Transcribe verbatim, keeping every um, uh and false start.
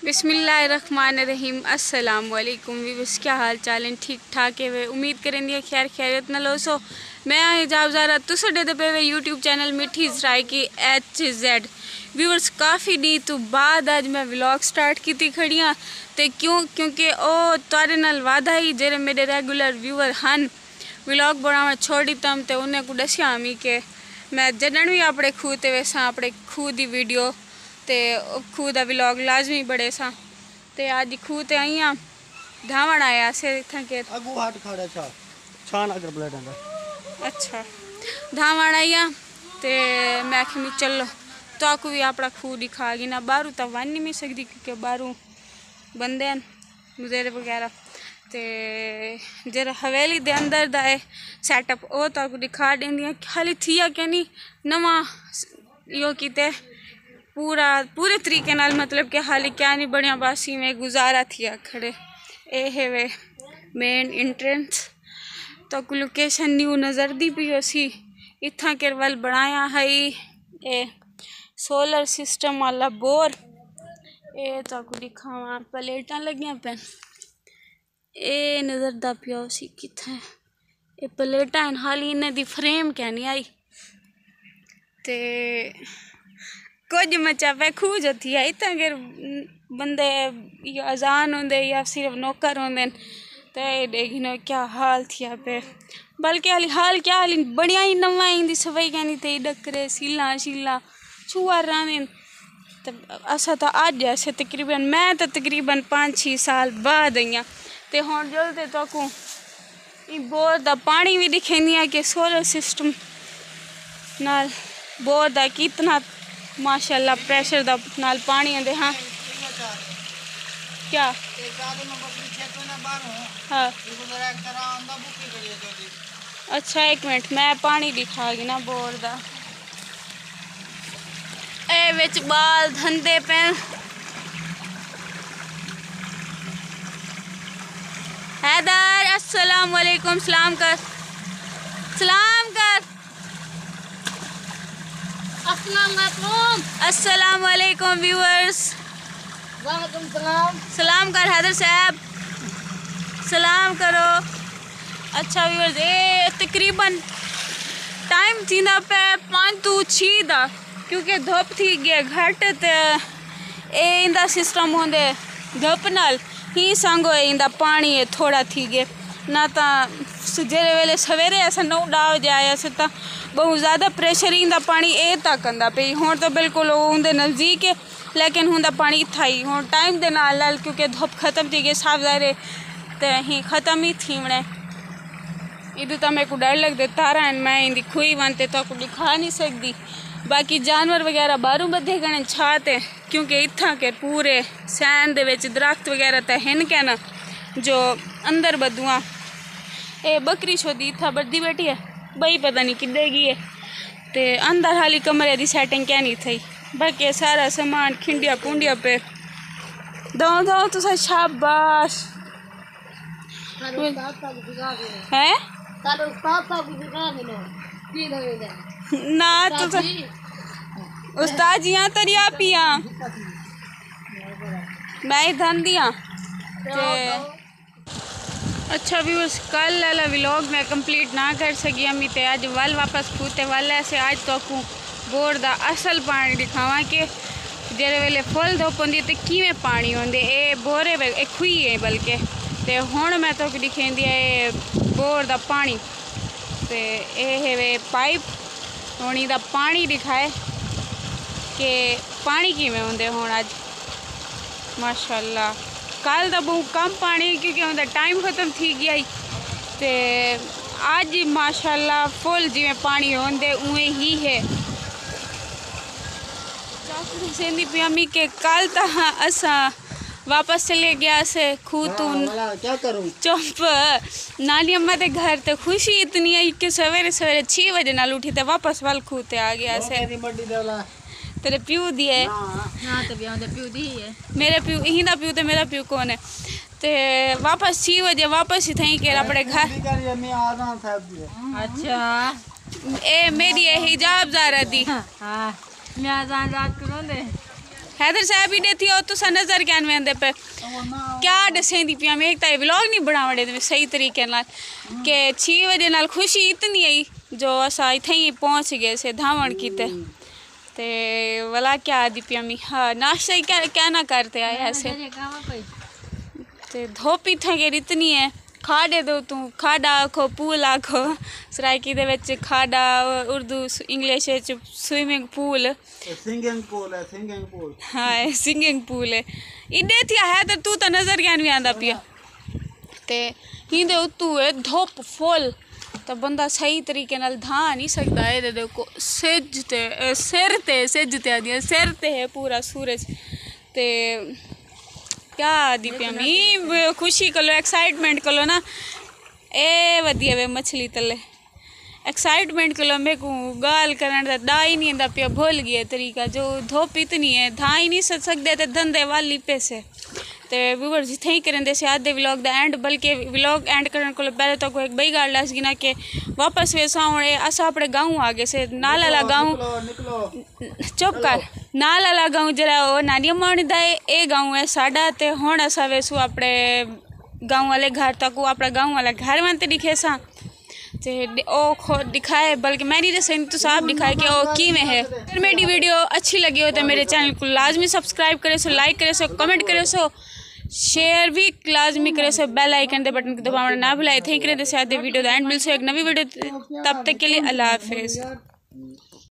بسم اللہ الرحمن الرحیم۔ السلام علیکم ویورز، کیا حال چال ہیں؟ ٹھیک ٹھاک ہے وے؟ امید کریں دی خیر خیریت نال ہوسو۔ میں ہاں حجاب زہرا، تساں ݙیہدے پئے وے یوٹیوب چینل مٹھی سرائیکی ایچ زیڈ۔ ویورز، کافی ݙینہہ توں بعد اڄ میں ولاگ سٹارٹ کیتی کھڑی ہاں۔ تے کیوں؟ کیونکہ او تہاݙے نال وعدہ ہی، جیڑھے میݙے ریگولر ویور ہن، ولاگ بݨاوݨ چھوڑ ݙتم تے انہیں کوں ݙسیا ہمی کہ میں جݙݨ وی اپݨے کھوہ تے ویساں، اپݨے کھوہ دی ویڈیو تے کھوہ دا ولاگ لازمی بݨیساں۔ تے اڄ کھوہ تے آئی ہاں، دھاوݨ آئے ہاسے اتھاں کے۔ اڳوں ہٹ کھڑا چھا، چھان اگر بلیڈاں دا۔ اچھا، دھاوݨ آئی ہاں تے میں آکھیا میں چلو تہاکوں وی اپݨا کھوہ ݙکھا گھناں۔ ٻاہروں تاں ونڄ نی میں سڳدی کیونکہ ٻاہروں بندے ہن، مزیر وغیرہ۔ تے جیڑھا حویلی دے اندر دا اے سیٹ اپ، او تہاکوں ݙکھا ݙیندی ہاں۔ حالی تھیا کینی، نواں ایہو کیتے پورا، پورے طریقے نال، مطلب کہ حالی کیا نی بݨیا، بس ایویں گزارا تھیا کھڑے۔ اے ہے وے مین انٹرنس۔ تہاکوں لوکیشن نیو نظر دی پئی ہوسی۔ اتھاں کر ول بݨایا ہئی اے سولر سسٹم والا بور۔ اے تہاکوں ݙکھاواں، پلیٹاں لڳیاں پئن۔ اے نظر دا پیا ہوسی کتھاں۔ اے پلیٹاں ہن، حالی انہیں دی فریم کینی آئی۔ تے کجھ مچا پئے کھوہ جو تھیا، اتھاں اگر بندے یا اذان ہوندے یا صرف نوکر ہوندن تے اے ݙیکھ گھنو کیا حال تھیا پئے۔ بلکہ حالی حال کیا، حالی بݨیا ہی نواں، ایندی صفائی کینی تے ݙکرے سیلاں شیلاں چھوہر رہندن۔ تے اساں تاں اڄ اسے تقریباً، میں تاں تقریباً پنج چھی سال بعد آئی ہاں۔ تے ہݨ جلدے تہاکوں ایں بور دا پاݨی وی ݙکھیندی ہاں کہ سولر سسٹم نال بور دا کتنا ماشاءاللہ پریشر دا نال پاݨی آندے۔ ہاں کیا؟ ہاں۔ اچھا، ایک منٹ، میں پاݨی ݙکھا گھناں بور دا۔ اے وچ ٻال دھندے پئن۔ حیدر، السلام علیکم، سلام کر، سلام کر۔ السلام علیکم۔ السلام علیکم ویورز۔ وعلیکم السلام۔ سلام کر حیدر صاحب، سلام کرو۔ اچھا ویورز، اے تقریباً ٹائم تھیندا پئے پنج توں چھی دا، کیونکہ دھپ تھی ڳئے گھٹ تے اے ایندا سسٹم ہوندے دھپ نال ہی سانگو اے ایندا پاݨی اے تھوڑا تھی ڳئے۔ نہ تاں س-، جیڑھے ویلے سویرے اساں نو ݙاہ وڄے آئے ہاسے تاں ٻہوں زیادہ پریشر ایندا پاݨی اے تک آندا پئی۔ ہݨ تاں بالکل او اوندے نزدیک اے، لیکن ہوندا پاݨی اتھا ہی، ہݨ ٹائم دے نال نال کیونکہ دھپ ختم تھی ڳئی، صاف ظاہر ہے تے ایں ختم ہی تھیوݨے۔ ایݙوں تاں میکوں ݙر لڳدے، تاراں ہن، میں ایندی کھوئی ونڄ تے تہاکوں ݙکھا نی سڳدی۔ باقی جانور وغیرہ ٻاہروں ٻدھے ڳئن چھا تے، کیونکہ اتھاں کے پورے سین دے وچ درخت وغیرہ تاں ہن کینا جو اندر ٻدھواں۔ اے ٻکری شودی اتھاں ٻدھی ٻیٹھی ہے، ٻئی پتہ نی کݙے ڳئی ہے۔ تے اندر حالی کمرے دی سیٹنگ کینی تھئی، باقی سارا سامان کھنڈیا پونڈیا پئے۔ دو دو تساں شاباش۔ ہیں؟ نہ، تساں استاد جی آں تیݙی آپی آں۔ میں ہی دھندی آں۔ تے اچھا ویورز، کل والا ولاگ میں کمپلیٹ نہ کر سڳی ہمی تے اڄ ول واپس کھوہ تے ول ایسے۔ اڄ تہاکوں بور دا اصل پاݨی ݙکھاواں کہ جیڑھے ویلے فل دھپ ہوندی ہے تے کیویں پاݨی ہوندے۔ اے بورے وے-، اے کھوئی ہے بلکہ۔ تے ہݨ میں تہاکوں ݙکھیندی اے بور دا پاݨی۔ تے اے ہے وے پائپ، ہݨ ایندا پاݨی ݙکھائے کہ پاݨی کیویں ہوندے ہݨ اڄ۔ ماشاءاللہ، کل تاں ٻہوں کم پاݨی کیونکہ اوندا ٹائم ختم تھی ڳیا ہئی۔ تے اڄ ماشاءاللہ فل جیویں پاݨی ہوندے اونویں ہی ہے۔ چاکو ݙسیندی پئی ہمی کہ کل تاں اساں واپس چلے ڳئے ہاسے کھوہ توں۔ چپ، نانی اماں دے گھر تے خوشی اتنی ہئی کہ سویرے سویرے چھی وڄے نال اٹھی تے واپس ول کھوہ تے آ ڳئے ہاسے۔ تیݙے پیو دی ہے؟ ہاں، تے ٻیا اوندا پیو دی ہی ہے۔ میرے پیو، ایندا پیو تے میرا پیو کون ہے؟ تے واپس چھی وڄے واپس ہی تھئیں کہ اپݨے گھر۔ اچھا۔ اے میݙی ہے حجاب زہرا دی۔ ہاں، میں اذان رات کوں روندے۔ حیدر صاحب، ایݙے تھیو، تساں نظر کیوں ویندے پئے؟ کیا ݙسیندی پیاں میں، ہک تاں اے ولاگ نہیں بݨاوݨ ݙیندے میں صحیح طریقے نال، کہ چھی وجے نال خوشی اتنی آئی جو اساں اتھے ہی پہنچ ڳئے سے دھاوݨ کیتے۔ تے ولا کیا آہدی پیاں میں، ہاں، ناشتہ ہی کیا، کیا نہ کرتے آئے ایسے۔ تے دھوپ اتھاں کے اتنی ہے، کھاݙے دے اتوں، کھاݙا آکھو، پول آکھو، سرائیکی دے وچ کھاݙا، اردو، انگلش وچ سوئمنگ پول۔ سنگنگ پول ہے، سنگنگ پول۔ ہاں، اے سنگنگ پول ہے۔ ایݙے تھیا ہے تے توں تاں نظر کیوں نہیں آندا پیا۔ تے ایندے اتوں ہے دھوپ فل، تاں بندہ صحیح طریقے نال دھا نہیں سڳدا۔ اے ݙیکھو سجھ تے، اے سر تے، سجھ تے آہدی آں، سر تے ہے پورا سورج۔ تے کیا آہدی پیاں میں، خوشی کولو، ایکسائٹمنٹ کولو نا، اے ودی وے مچھلی تلے۔ ایکسائٹمنٹ کولو میکوں ڳالھ کرݨ دا ݙا ہی نہیں ایندا پیا، بھل ڳیا طریقہ، جو دھوپ اتنی ہے، دھا ہی نہیں سڳ سڳدے تے دھندے والی پیسے۔ تے ویورز، اتھے ہی کریندے سے اڄ دے ولاگ دا اینڈ، بلکہ ولاگ اینڈ کرݨ کولو پہلے تہاکوں ہک ٻئی ڳالھ ݙس گھناں کہ واپس ویساں ہݨ، اے اساں اپݨے گاؤں آ ڳئے سے، نال والا گاؤں، نکلو، نکلو۔ چپ کر، نال والا گاؤں جیڑھا او نانی اماݨی دا ہے، اے گاؤں ہے ساݙا، تے ہݨ اساں ویسوں اپݨے گاؤں والے گھر تہاکوں، اپݨا گاؤں والا گھر ونڄ تے ݙکھیساں۔ تے ݙ-، او خود ݙکھائے، بلکہ میں نہیں ݙسیندی، تساں آپ ݙکھائے کہ او کیویں ہے۔ اگر میری ویڈیو اچھی لگی ہو تو میرے چینل کو لازمی سبسکرائب کرے سو، لائک کرے سو، کمنٹ کرے سو، شیئر بھی لازمی کرے سو، بیل آئیکن دے بٹن کو دباونا نہ بھلائے۔ تھینک یو، دے ساتھ ویڈیو دا اینڈ ملسوں ایک نوی ویڈیو تے، تب تک کے لیے اللہ حافظ۔